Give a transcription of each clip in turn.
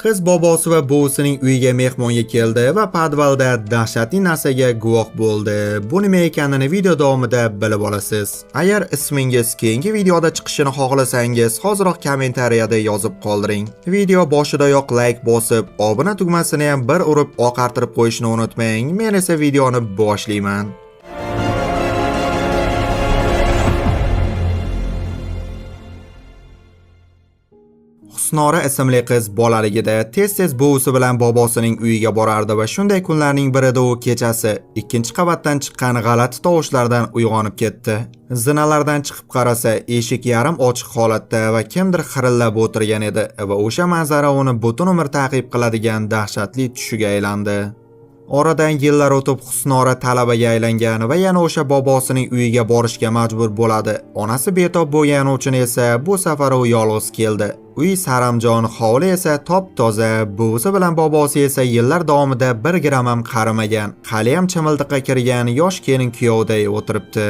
Qiz bobosi va buvisining uyiga mehmonga keldi va podvalda dahshatli narsaga guvoh bo'ldi. Bu nima ekanini video davomida bilib olasiz. Agar ismingiz keyingi videoda chiqishini xohlasangiz, hoziroq kommentariyada yozib qoldiring. Video boshidayoq like bosib, obuna tugmasini ham bir urib oqartirib qo'yishni unutmang. Men esa videoni boshlayman. Husnora ismli qiz bolaligida tez-tez buvisi bilan bobosining uyiga borardi va shunday kunlarning birida u kechasi ikkinchi qavatdan chiqqan g'alati tovushlardan uyg'onib ketdi. Zinalardan chiqib qarasa, eshik yarim ochiq holatda va kimdir xirillab o'tirgan edi va o'sha manzara uni butun umr ta'qib qiladigan dahshatli tushiga aylandi. Oradan yillar o'tib Husnora talabaga aylangan va yana o'sha bobosining uyiga borishga majbur bo'ladi. Onasi betob bo'lgani uchun esa bu safar u yolg'iz keldi. Uy saramjon, hovli esa top-toza, buvisi bilan bobosi esa yillar davomida bir gram ham qarimagan. Haliyam chimildiqqa kirgan yosh kelin kuyovday o'tiribdi.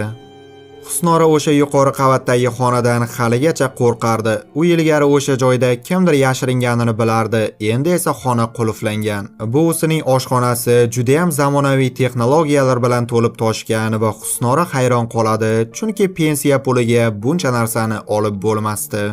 Husnora o'sha yuqori qavatdagi xonadan haligacha qo'rqardi. U ilgari o'sha joyda kimdir yashiringanini bilardi. Endi esa xona qulflangan. Buvisining oshxonasi juda ham zamonaviy texnologiyalar bilan to'lib toshgan va Husnora hayron qoladi, chunki pensiya puliga buncha narsani olib bo'lmasdi.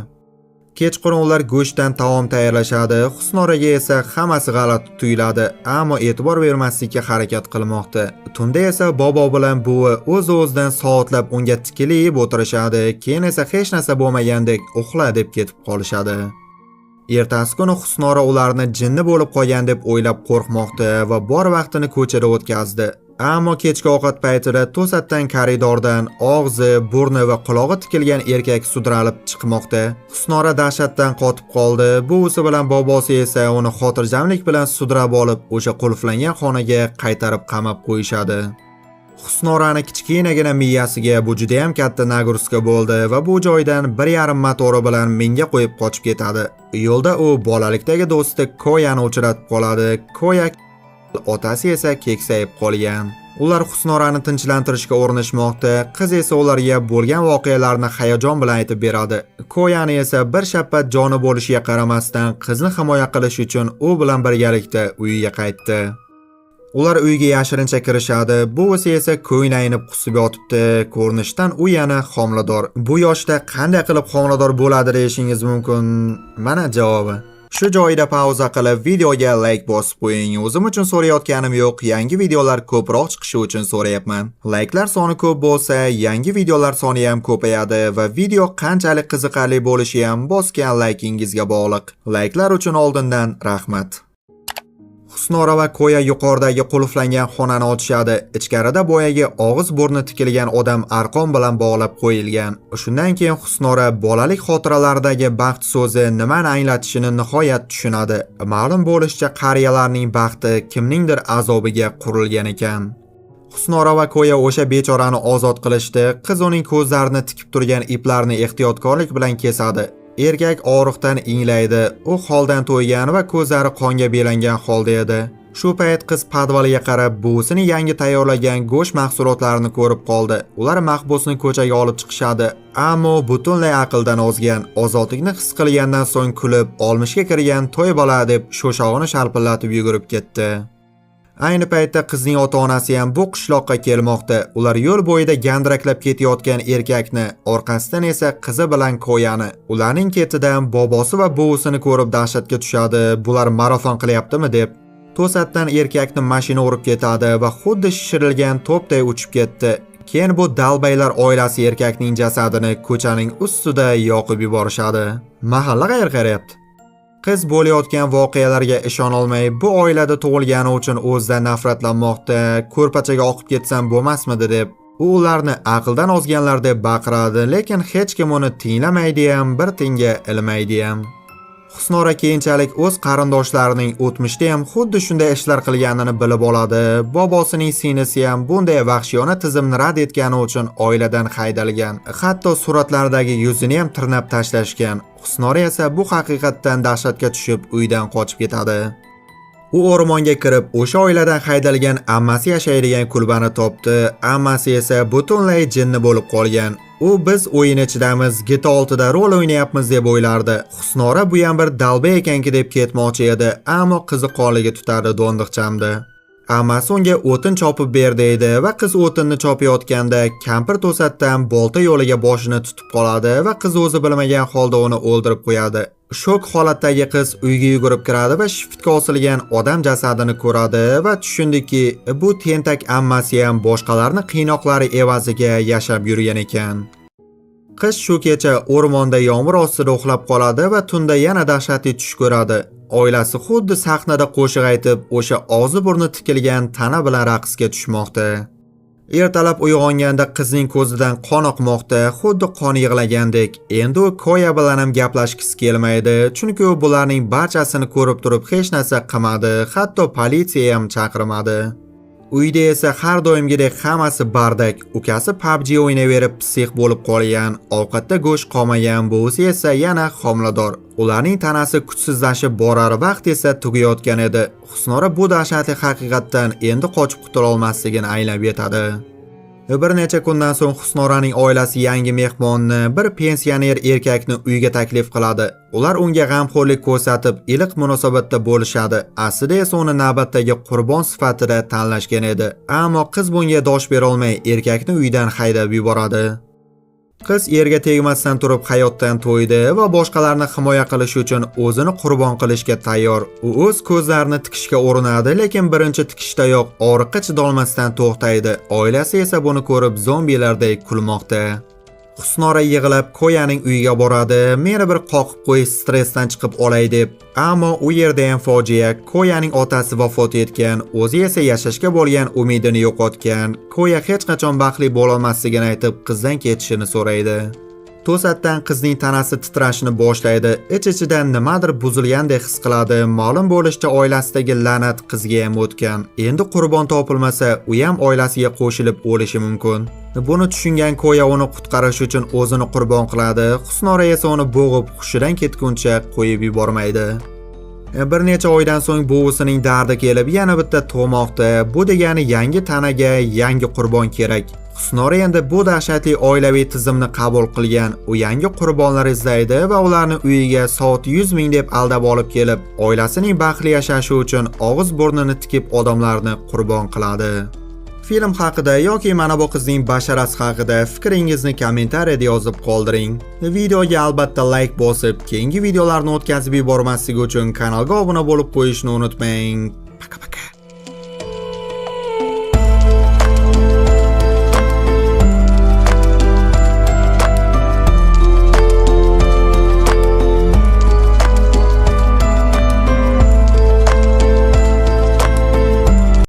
Kechqurun ular go'shtdan taom tayyorlashadi. Husnoraga esa hammasi g'alati tuyuladi, ammo e'tibor bermaslikka harakat qilmoqda. Tunda esa bobo bilan buvi o'z-o'zidan soatlab unga tikilib o'tirishadi. Keyin esa hech narsa bo'lmagandek uxla deb ketib qolishadi. Ertasi kuni Husnora ularni jinni bo'lib qolgan deb o'ylab qo'rqmoqda va bor vaqtini ko'chada o'tkazdi. Ammo kechki ovqat paytida to'satdan koridordan og'zi, burni va qulog'i tikilgan erkak sudralib chiqmoqda. Husnora dahshatdan qotib qoldi. Buvisi bilan bobosi esa uni xotirjamlik bilan sudrab olib, o'sha qulflangan xonaga qaytarib qamab qo'yishadi. Husnorani kichkinagina miyasiga bu juda ham katta нагрузка bo'ldi va bu joydan 1,5 motori bilan minga qo'yib qochib ketadi. Yo'lda u bolalikdagi do'sti Koyani uchratib qoladi. Koya otasi esa keksayib qolgan. Ular Husnorani tinchlantirishga urinishmoqda. Qiz esa ularga bo'lgan voqealarni hayajon bilan aytib beradi. Koyani esa bir shappat joni bo'lishiga qaramasdan qizni himoya qilish uchun u bilan birgalikda uyiga qaytdi. Ular uyga yashirincha kirishadi. Buvisi esa ko'ynagini qusib yotibdi. Ko'rinishdan u yana homilador. Bu yoshda qanday qilib homilador bo'ladi deyishingiz mumkin. Mana javobi. Shu joyida pauza qilib videoga like bosib qo'ying. O'zim uchun so'rayotganim yo'q, yangi videolar ko'proq chiqishi uchun so'rayapman. Likelar soni ko'p bo'lsa, yangi videolar soni ham ko'payadi va video qanchalik qiziqarli bo'lishi ham bosgan likingizga bog'liq. Likelar uchun oldindan rahmat. Husnora va Koya yuqoridagi qulflangan xonani ochishadi. Ichkarida boyagi og'iz burni tikilgan odam arqon bilan bog'lab qo'yilgan. Shundan keyin Husnora bolalik xotiralaridagi baxt so'zi nimani anglatishini nihoyat tushunadi. Ma'lum bo'lishicha, qariyalarning baxti kimningdir azobiga qurilgan ekan. Husnora va Koya o'sha bechorani ozod qilishdi. Qiz uning ko'zlarini tikib turgan iplarni ehtiyotkorlik bilan kesadi. Erkak og'riqdan inglaydi. U holdan to'ygan va ko'zlari qonga belangan holda edi. Shu payt qiz podvalga qarab buvisining yangi tayyorlagan go'sht mahsulotlarini ko'rib qoldi. Ular mahbusni ko'chaga olib chiqishadi, ammo butunlay aqldan ozgan. Ozodlikni his qilgandan so'ng kulib, 60ga kirgan to'y bola deb sho'shog'ini shalpillatib yugurib ketdi. Ayni paytda qizning ota-onasi ham bu qishloqqa kelmoqda. Ular yo'l bo'yida gandiraklab ketayotgan erkakni, orqasidan esa qizi bilan Koyani, ularning ketidan bobosi va buvisini ko'rib dahshatga tushadi. Bular marafon qilyaptimi deb. To'satdan erkakni mashina urib ketadi va xuddi shishirilgan to'pday uchib ketdi. Keyin bu dalbaylar oilasi erkakning jasadini ko'chaning ustida yoqib yuborishadi. Mahalla qayerga qarayapti? Qiz bo'layotgan voqealarga ishonolmay, bu oilada tug'ilgani uchun o'zidan nafratlanmoqda. Ko'rpachaga oqib ketsam bo'lmasmidi deb. U ularni aqldan ozganlar deb baqiradi, lekin hech kim uni tinglamaydi ham, bir tinga ilmaydi ham. Husnora keyinchalik o'z qarindoshlarining o'tmishda ham xuddi shunday ishlar qilganini bilib oladi. Bobosining singlisi ham bunday vahshiyona tizimni rad etgani uchun oiladan haydalgan. Hatto suratlardagi yuzini ham tirnab tashlashgan. Husnora esa bu haqiqatdan dahshatga tushib uydan qochib ketadi. U o'rmonga kirib, o'sha oiladan haydalgan ammasi yashaydigan kulbani topdi. Ammasi esa butunlay jinni bo'lib qolgan. U biz o'yin ichidamiz, GTA 6 da rol o'ynayapmiz deb o'ylardi. Husnora bu ham bir dalba ekanki deb ketmoqchi edi, ammo qiziqqonligi tutadi do'ndiqchamdi. Ammasi unga o'tin chopib ber deydi va qiz o'tinni chopayotganda kampir to'satdan bolta yo'liga boshini tutib qoladi va qiz o'zi bilmagan holda uni o'ldirib qo'yadi. Shok holatdagi qiz uyga yugurib kiradi va shiftga osilgan odam jasadini ko'radi va tushundiki, bu tentak ammasi ham boshqalarni qiynoqlari evaziga yashab yurgan ekan. Qiz shu kecha o'rmonda yomg'ir ostida uxlab qoladi va tunda yana dahshatli tush ko'radi. Oilasi xuddi sahnada qo'shiq aytib, o'sha og'zi burni tikilgan tana bilan raqsga tushmoqda. Ertalab uyg'onganda qizning ko'zidan qon oqmoqda, xuddi qon yig'lagandek. Endi u Koya bilan ham gaplashgisi kelmaydi, chunki u bularning barchasini ko'rib turib hech narsa qilmadi, hatto politsiya ham chaqirmadi. Uyda esa har doimgidek hammasi бардак. Ukasi PUBG o'ynayverib псих bo'lib qolgan, ovqatda go'sht qolmagan, buvisi esa yana homilador. Ularning tanasi kuchsizlashib borar, vaqt esa tugayotgan edi. Husnora bu dahshatli haqiqatdan endi qochib qutula olmasligini anglab yetadi. Bir necha kundan so'ng Husnoraning oilasi yangi mehmonni, bir pensioner erkakni uyga taklif qiladi. Ular unga g'amxo'rlik ko'rsatib, iliq munosabatda bo'lishadi. Aslida esa uni navbatdagi qurbon sifatida tanlashgan edi. Ammo qiz bunga dosh berolmay erkakni uydan haydab yuboradi. Qiz erga tegmasdan turib hayotdan to'ydi va boshqalarni himoya qilish uchun o'zini qurbon qilishga tayyor. U o'z ko'zlarini tikishga urinadi, lekin birinchi tikishdayoq og'riqqa chidolmasdan to'xtaydi. Oilasi esa buni ko'rib zombilardek kulmoqda. Husnora yig'lab Koyaning uyiga boradi. Meni bir qoqib qo'y, stressdan chiqib olay deb. Ammo u yerda ham fojia. Koyaning otasi vafot etgan, o'zi esa yashashga bo'lgan umidini yo'qotgan. Koya hech qachon baxtli bo'lolmasligini aytib, qizdan ketishini so'raydi. To'satdan qizning tanasi titrashni boshlaydi. Ich-ichidan nimadir buzilgandek his qiladi. Ma'lum bo'lishicha, oilasidagi la'nat qizga ham o'tgan. Endi qurbon topilmasa, u ham oilasiga qo'shilib o'lishi mumkin. Buni tushungan Koya uni qutqarish uchun o'zini qurbon qiladi. Husnora esa uni bo'g'ib, hushidan ketguncha qo'yib yubormaydi. Bir necha oydan so'ng buvisining dardi kelib yana bitta tug'moqda. Bu degani yangi tanaga yangi qurbon kerak. Husnora endi bu dahshatli oilaviy tizimni qabul qilgan. U yangi qurbonlar izlaydi va ularni uyiga soat 100 ming deb aldab olib kelib, oilasining baxtli yashashi uchun og'iz burnini tikib odamlarni qurbon qiladi. Film haqida yoki mana bu qizning basharasi haqida fikringizni kommentariyada yozib qoldiring. Videoga albatta like bosib, keyingi videolarni o'tkazib yubormaslik uchun kanalga obuna bo'lib qo'yishni unutmang. Пока-пока.